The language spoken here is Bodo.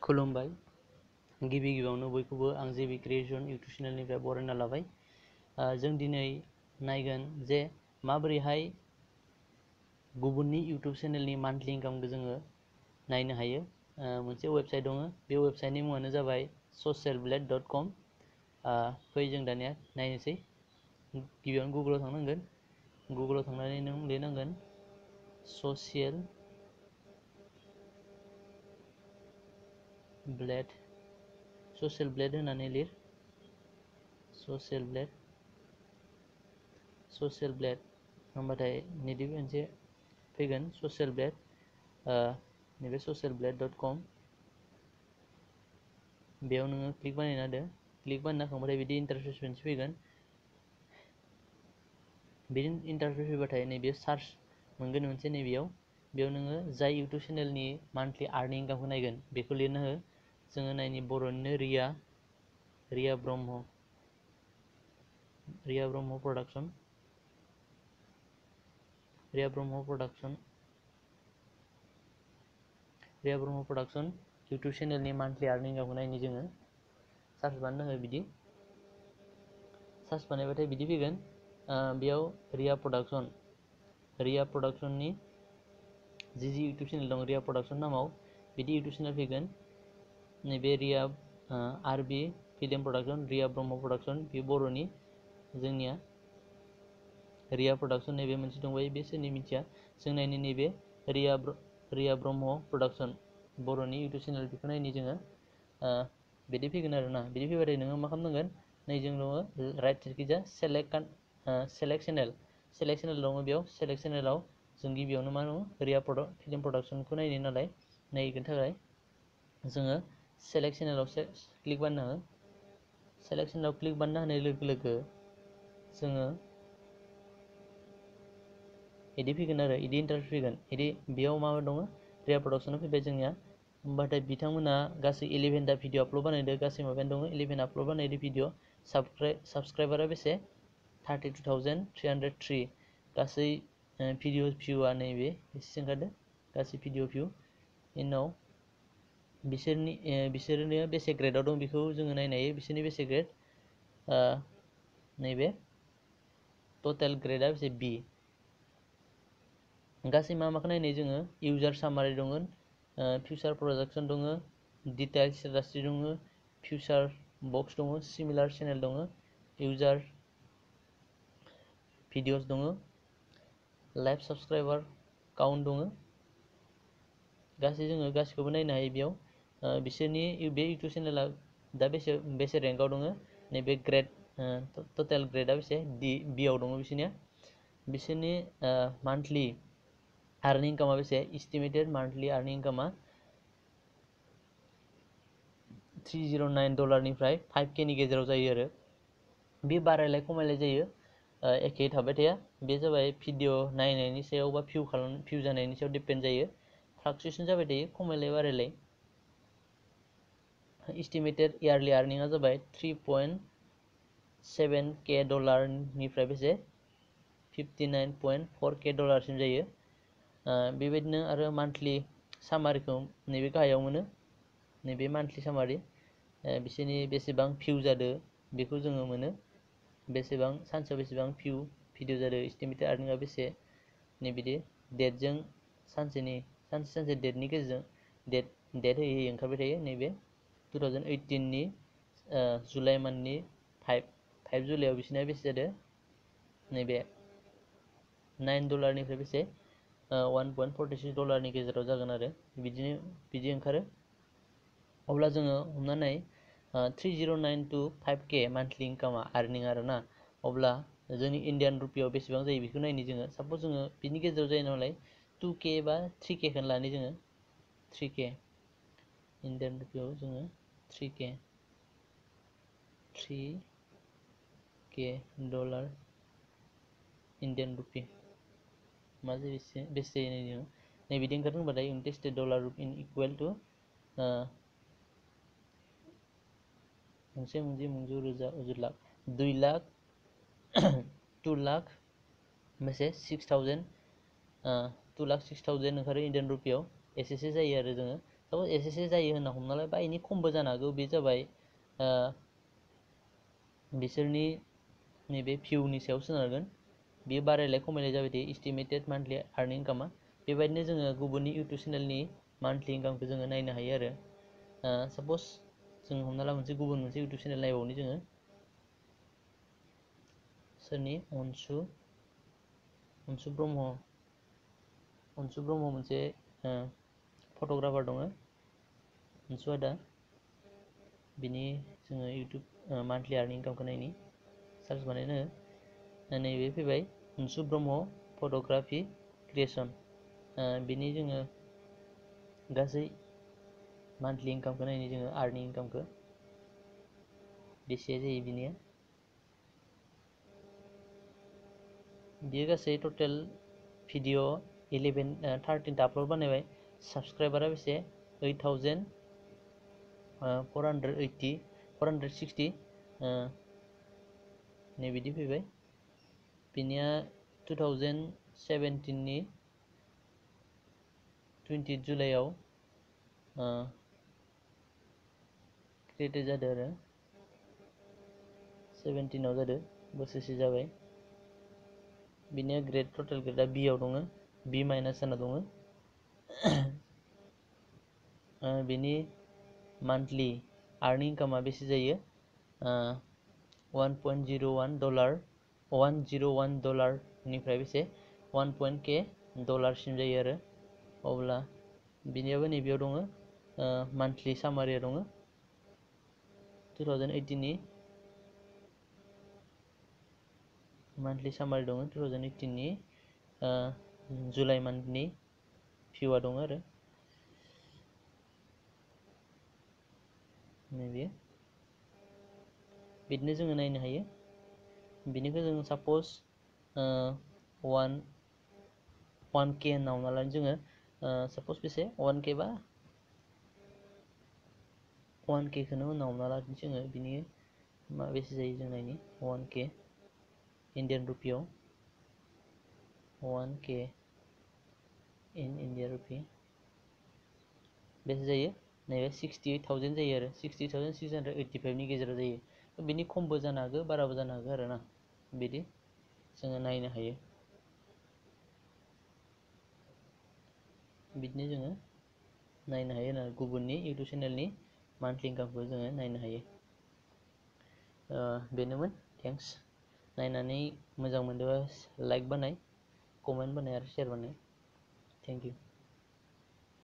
खुलुमबाय गिबि गिबियावनो बयखौबो आं जेबि क्रिएशन इउटुब चेनेलनिफ्राय बरायना लाबाय। जों दिनै नायगोन जे माबोरैहाय गुबुननि इउटुब चेनेलनि मान्थलि इनकामखौ जोङो नायनो हायो। मोनसे वेबसाइट दङ, बे वेबसाइटनि मुङानो जाबाय socialblade.com। फै जों दानिया नायनोसै। गिबियावनो गुगोलाव थांनांगोन, गुगोलाव थांनानै नों लिरनांगोन ससियेल ब्लेड होननानै लिर। ससियेल ब्लेड होनबाथाय नैबे मोनसे फैगोन ससियेल ब्लेड, नैबे socialblade.com। बेयाव नोङो क्लिक बानायना होदो। क्लिक बानायना होखांबाथाय बिदि इन्टारफेस मोनसे फैगोन। बिदि इन्टारफेस फैबाथाय नैबे सार्च मोनगोन मोनसे, बेयाव नोङो जाय इउटुब चेनेलनि मान्थलि आर्निं इनकामखौ नायगोन बेखौ लिरना हो। जोङो नायनि बर'निनो रिया ब्रह्म प्रडाक्शन इउटुब चेनेलनि मान्थलि आर्निं इनकामखौ नायनि जोङो। सार्च बानायना हो। बिदि सार्च बानायबाथाय बिदि फैगोन। बेयाव रिया प्रडाक्शननि जि इउटुब चेनेल दं, रिया प्रडाक्शन नामाव बिदि इउटुब चेनेल फैगोन। नैबे रिया आरबि फिल्म प्रडाक्शन, रिया ब्रह्म प्रडाक्शन, बे बर'नि जोंनिया रिया प्रडाक्शन। नैबे मोनसे दंबायो, बे सोरनि मिथिया। जों नायनि नैबे रिया ब्रह्म प्रडाक्शन बर'नि इउटुब चेनेल, बेखौ नायनि जोङो। बिदि फैगोन आरोना। बिदि फैबाथाय नोङो मा खालामनांगोन, नैजों दङ राइट साइडखिजा सेलेक्ट चेनेल दङ। बेयाव सेलेक्ट चेनेलाव जों गिबियावनो मा दङ, रिया फिल्म प्रडाक्शनखौ नायनो नालाय, नायगोन थाखाय जोङो सेलेक्ट चेनेलाव क्लिक बानायना हो। सेलेक्ट चेनेलाव क्लिक बानायना होनाय लोगो लोगो जोङो इदि फैगोन आरो इदि इन्टारफेस फैगोन। बेयाव मा दङ, रिया प्रडाक्शनाव फैबाय जोंनिया। होमबाथाय बिथांमोना गासै 11टा भिडिअ आपल'ड बानायदो। गासै माबायानो दङ 11 आपल'ड बानायदो भिडिअ। साबस्क्राइबारा बेसे 32,303। गासै भिडिअ भिउआ नैबे एसे ओंखारदो, गासै भिडिअ भिउ। उनाव बिसोरनो बेसे ग्रेडआव दं बेखौ जोङो नायनो हायो। बिसोरनि बेसे ग्रेड, नैबे टटेल ग्रेडआ बेसे बि। गासै माखौ नायनाय जोङो, इउजार सामारि दङ, फिउचार प्रजेक्सन दङ, डिटेल्स इन्डास्ट्रि दङ, फिउचार बक्स दङ, सिमिलार चेनेल दङ, इउजार भिडिअस दङ, लाइभ साबस्क्राइबार काउन्ट दङ। गासै जोङो गासैखौबो नायनो हायो बेयाव। बिसोरनि बे इउटुब चेनेला दा बेसे रेंकआव दङ, नैबे ग्रेड टटेल ग्रेडआ बेसे बिआव दङ बिसोरनि मान्थलि आर्निं इनकामा बेसे, इस्टिमेटेड मान्थलि आर्निं इनकामा $309 5K नि गेजेराव जायो आरो। बे बारायलाय खमायलाय जायो, एखे थाबाय थाया। बे जाबाय भिडिअ नायनायनि सायाव बा भिउ जानायनि सायाव डिपेन्ड जायो। फ्लाक्चुएसन जाबाय थायो, खमायलाय बारायलाय। इस्टिमेटेड इयारलि आर्निंआ जाबाय $3.7K बेसे $59.4K सिम जायो। बेबायदिनो आरो मान्थलि सामारिखौ नैबे गाहायाव मोनो। नैबे मान्थलि सामारि, बिसोरनि बेसेबां भिउ जादों बेखौ जोङो मोनो। बेसेबां सानसेयाव बेसेबां भिडिअ जादों, इस्टिमेटेड आर्निंआ बेसे, नैबिदि डेटजों सानसे डेटनि गेजेरजों डेट होयै ओंखारबाय थायो। नैबे 2018 जुलाइ मान्थनि 5 जुलाइआव बिसोरना बेसे जादों, नैबे $9 बेसे $1.46 गेजेराव जागोन आरो। बिदि ओंखारो। अब्ला जोङो हमनानै 3092 5K मान्थलि इनकामा आर्निं आरोना। अब्ला जोंनि इण्डियान रुपियाव बेसेबां जायो बेखौ नायनि जोङो। साप'ज जोङो बिनि गेजेराव जायो नालाय 2K बा 3K खौनो लानि जोङो। 3K इण्डियान रुपियाव जोङो 3K डलार इण्डियान रुपि मा जायो, बेसे जायो जोङो नैबिदि ओंखारदों होनबाथाय $1 इकुवेल टु मोनसे मुंजु रोजा अजुर लाख 2 लाख 2 लाख बेसे 6,000 2,06,000 ओंखारो इण्डियान रुपियाव। एसेसो जायो आरो जोङो साप'ज एसेसो जायो होनना हमना ला बा इनि खमबो जानो हागौ। बे जाबाय बिसोरनि नैबे भिउनि सायाव सोनारगोन। बेयो बारायलाय खमायलाय जाबाय थायो इस्टिमेटेड मान्थलि आर्निं इनकामा। बेबायदिनो जोङो गुबुननि इउटुब चेनेलनि मान्थलि इनकामखौ जोङो नायनो हायो आरो। साप'ज जों हमना ला गुबुन मोनसे इउटुब चेनेल नायबावनि जोङो सोरनि अनसु ब्रह्म मोनसे फट'ग्राफार दङ अनसु आदा। बिनि जोङो इउटुब मान्थलि आर्निं इनकामखौ नायनि सार्च बानायनो नैबे फैबाय अनसु ब्रह्म फट'ग्राफि क्रिएसन। बिनि जोङो गासै मान्थलि इनकामखौ नायनि जोङो आर्निं इनकामखौ बेसे जायो बिनिया। बियो गासै टटेल भिडिअ 13 आपल'ड बानायबाय। साबसक्राइबारा बेसे 8460 नै बिदि फैबाय। बिनिया 2017 नि 20 जुलाइआव क्रिएटेड जादों आरो 17 आव जादों, बोसोरसे जाबाय। बिनिया ग्रेड टटेल ग्रेडआ बि आव दङ, बि माइनास जाना दङ। बिनि मान्थलि आर्निं इनकामा बेसे जायो $1.01 बेसे 1.k डलारसिम जायो आरो। अब्ला बिनियाबो नैबेयाव दङ मान्थलि सामारिया दङ 2018 नि मान्थलि सामारि दङ 2018 नि जुलाइ मान्थनि भिउआ दङ आरो नैबे बिदिनो जोङो नायनो हायो। बिनिखौ जों साप'ज 1K होनना हमना लानो जोङो साप'ज बेसे 1K बा 1K खौनो होनना हमना लानो जोङो। बिनि बेसे जायो जों नायनि 1K इन्डियान रुपियाव 1K इन इन्डियान रुपि बेसे जायो नैबे 68,000 जायो आरो 60,685 नि गेजेराव जायो। बिनि खमबो जानो हागौ बाराबो जानो हागौ आरो ना। बिदि जोङो नायनो हायो। बिदिनो जोङो नायनो हायो आरो गुबुननि इउटुब चेनेलनि मान्थलि इनकामखौ जोङो नायनो हायो। बेनोमोन। थेंक्स। नायनानै मोजां मोनदोंबा लाइक बानाय, कमेन्ट बानाय आरो शेयार बानाय। Thank you.